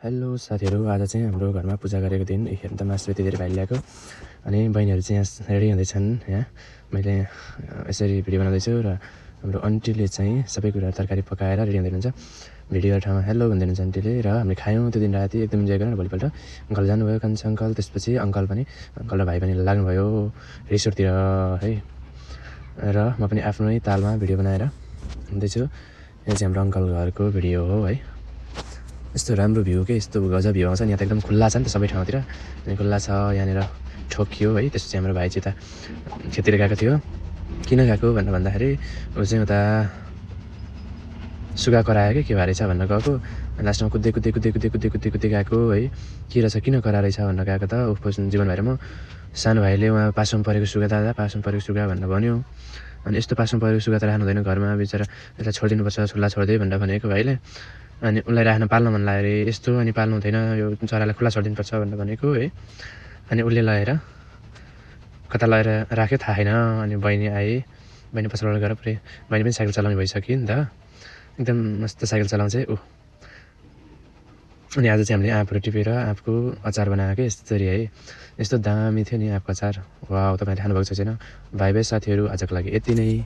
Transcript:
Hello साथीहरू, आज चाहिँ हाम्रो घरमा पूजा गरेको दिन हेर्नु त मासु यति धेरै भाइले ल्याएको। अनि बहिनीहरू चाहिँ यहाँ रेडी हुँदैछन्। यहाँ मैले यसरी भिडियो बनाउँदैछु र हाम्रो आन्टीले चाहिँ सबै कुरा तरकारी पकाएर रेडी हुँदै हुनुहुन्छ। भिडियो ठाउँमा हेलो भन्दै हुनुहुन्छ आन्टीले। र हामीले खायौँ त्यो दिन राति, एकदम इन्जोय गऱ्यौँ। भोलिपल्ट अङ्कल जानुभयो कान्छा अङ्कल, त्यसपछि अङ्कल र भाइ पनि लाग्नुभयो रिसोर्टतिर है। र म पनि आफ्नै तालमा भिडियो बनाएर हुँदैछु। यहाँ चाहिँ हाम्रो अङ्कल घरको भिडियो हो है। यस्तो राम्रो भ्यू के, यस्तो गजब भ्यू आउँछ नि। यहाँ त एकदम खुल्ला छ नि त सबै ठाउँतिर, अनि खुल्ला छ। यहाँनिर ठोकियो है। त्यसपछि हाम्रो भाइ चाहिँ उता खेततिर गएको थियो। किन गएको भनेर भन्दाखेरि ऊ चाहिँ उता सुगा करायो कि के भएर छ भनेर गएको। लास्टमा कुद्दै गएको है। के रहेछ, किन करा रहेछ भनेर गएको त उफको जीवन भएर। म सानो भाइले उहाँ पासोमा परेको सुगा, दादा पासोमा परेको सुगा भनेर भन्यो। अनि यस्तो पासोमा परेको सुगा त राख्नु हुँदैन घरमा, बिचरा यसलाई छोडिदिनुपर्छ, खुल्ला छोडिदियो भनेर भनेको भाइले। अनि उसलाई राख्न पाल्न मन लाग्यो अरे यस्तो, अनि पाल्नु हुँदैन, यो चरालाई खुल्ला छोडिदिनुपर्छ भनेर भनेको है। अनि उसले लगेर कता लगेर राख्यो थाहा छैन। अनि बहिनी आए, बहिनी पछाडि गएर पुरै, बहिनी पनि साइकल चलाउने भइसक्यो नि त, एकदम मस्त साइकल चलाउँछ ऊ। अनि आज चाहिँ हामीले आँपहरू टिपेर आँपको अचार बनाएको यसरी है। यस्तो दामी थियो नि आँपको अचार। वाउ, तपाईँले खानुभएको छैन। बाई बाई साथीहरू, आजको लागि यति नै।